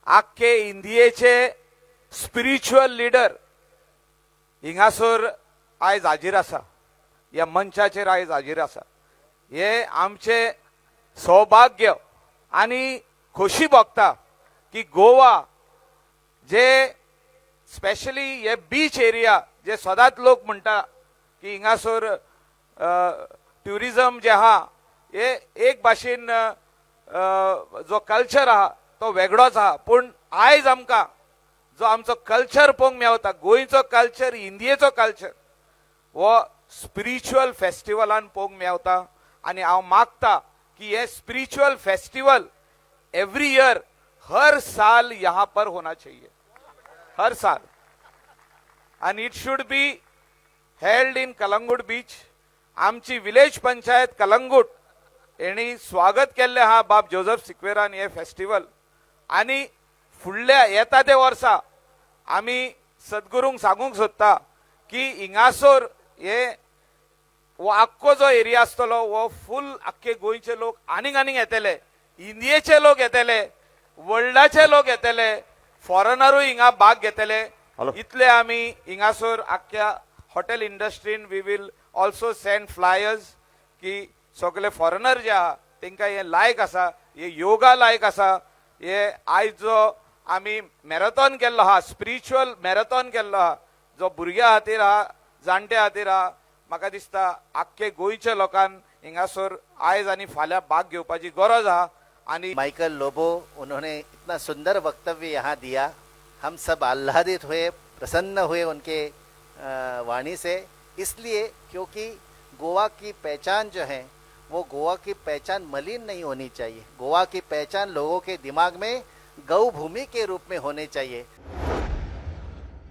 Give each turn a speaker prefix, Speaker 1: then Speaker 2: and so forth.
Speaker 1: आख्खे इंडियेचे spiritual leader हिंगासर आयज हाजीर आसा, ह्या मंचाचेर आयज हाजीर आसा. हे आमचे सौभाग्य आनी खोशी भोगता की गोवा जे स्पेशली हे बीच एरिया जे सदांच लोक म्हणटा की हिंगासर ट्युरिजम जे आहा हे एक भाशेन जो कल्चर आहा तो वेगळोच आहा, पूण आयज आमकां जो आमचो कल्चर पळोवंक मेवता, गोंयचो कल्चर, इंडियेचो कल्चर हो स्पिरिच्युअल फेस्टिवलान पळोवंक मेवता. आनी हांव मागता की हे स्पिरिच्युअल फेस्टिवल एवरी ईयर, हर साल यहाँ पर होना चाहिए, हर साल, and it should be held in Calangute Beach. आमची विलेज पंचायत कलंगूट हेणी स्वागत केल्लें आहा बाब जोजफ सिक्वेरान हे फेस्टिवल. आनी फुडल्या येता ते वर्सा आमी सद्गुरूंक सांगूंक सोदता की हिंगासोर हे हो आख्खो जो एरिया आसतलो हो फूल आख्खे गोंयचे लोक आनीक आनीक येतले, इंडियेचे लोक येतले, वर्ल्डाचे लोक येतले, फॉरेनरूय हिंगा भाग घेतले.
Speaker 2: हॅलो.
Speaker 1: इतले आमी हिंगासर आख्ख्या hotel इंडस्ट्रीन we will also send flyers की सगळे फॉरेनर जे आहा तेंकां हे लायक आसा, हे योगा लायक आसा. हे आयज जो आमी मॅरेथॉन केल्लो आहा, स्पिरिच्युअल मॅरेथॉन केल्लो आहा, जो भुरग्यां खातीर आहा, जाणट्या खातीर आहा, म्हाका दिसता आख्खे गोंयच्या लोकांक हिंगासर आयज आनी फाल्यां भाग घेवपाची गरज आहा आनी
Speaker 3: माइकल लोबो, उन्होंने इतना सुंदर वक्तव्य यहाँ दिया. हम सब आह्लादित हुए, प्रसन्न हुए उनके वाणी से, इसलिए क्योंकि गोवा की पहचान जो है वो गोवा की पहचान मलिन नहीं होनी चाहिए. गोवा की पहचान लोगों के दिमाग में गौ भूमि के रूप में होनी चाहिए.